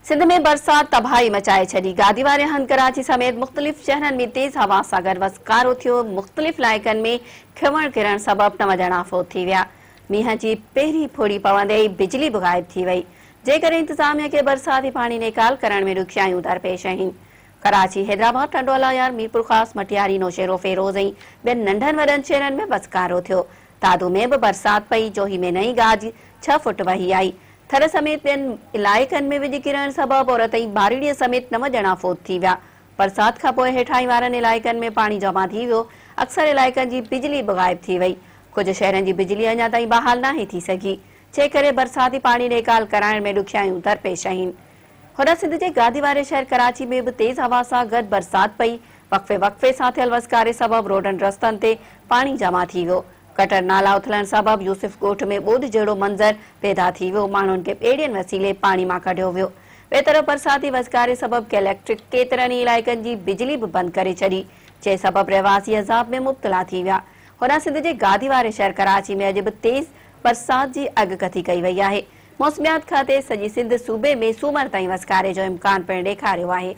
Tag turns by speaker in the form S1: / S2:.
S1: سنڌ ۾ برسات تباهي مچائي ڇڏي، گادي واري هنڌ ڪراچي سميت مختلف شهرن ۾ تيز هوا سان گڏ وسڪارو ٿيو، مختلف علائقن ۾ کنوڻ ڪرڻ سبب نو ڄڻا فوت ٿي ويا، مينهن جي پهرين ڦڙي پوندي ئي بجلي به غائب ٿي وئي، جنهن ڪري انتظاميا کي برساتي پاڻي نيڪال ڪرڻ ۾ ڏکيائيون درپيش آهن. ڪراچي، حيدرآباد، ٽنڊوالهيار، ميرپورخاص، مٽياري، نوشهروفيروز ۽ ٻين ننڍن وڏن شهرن ۾ وسڪارو ٿيو، دادو ۾ به برسات پئي، جوهي ۾ نئين گاج ڇهه فوٽ وهي آئي، ٿر سميت ٻين علائقن ۾ وڄ ڪرڻ سبب عورت ۽ ٻارڙيء سميت نو ڄڻا فوت ٿي ويا. برسات کانپوء هيٺاهين وارن علائقن ۾ پاڻي جمع ٿي ويو، اڪثر علائقن جي بجلي به غائب ٿي وئي. ڪجهه شهرن جي بجلي اڃا تائين بحال ناهي ٿي سگهي، جنهن ڪري برساتي پاڻي نيڪال ڪرائڻ ۾ ڏکيائيون درپيش آهن. هوڏانهن سنڌ جي گادي واري شهر ڪراچي ۾ به تيز هوا سان گڏ برسات پئي، وقفي وقفي سان ٿيل وسڪاري سبب روڊن رستن تي پاڻي جمع ٿي ويو. گٽر نالا اٿلڻ سبب يوسف ڳوٺ ۾ ٻوڏ جهڙو منظر پيدا ٿي ويو، ماڻهن کي ٻيڙين وسيلي پاڻي مان ڪڍيو ويو. ٻئي طرف برساتي وسڪاري سبب ڪي اليڪٽرڪ ڪيترن ئي علائقن جي بجلي به بند ڪري ڇڏي، جنهن سبب رهواسي عذاب ۾ مبتلا ٿي ويا. هوڏانهن سنڌ جي گادي واري شهر ڪراچي ۾ اڄ به تيز برسات جي اڳڪٿي ڪئي وئي آهي. موسميات کاتي سڄي سنڌ صوبي ۾ سومر تائين وسڪاري جو امڪان پڻ ڏيکاريو آهي.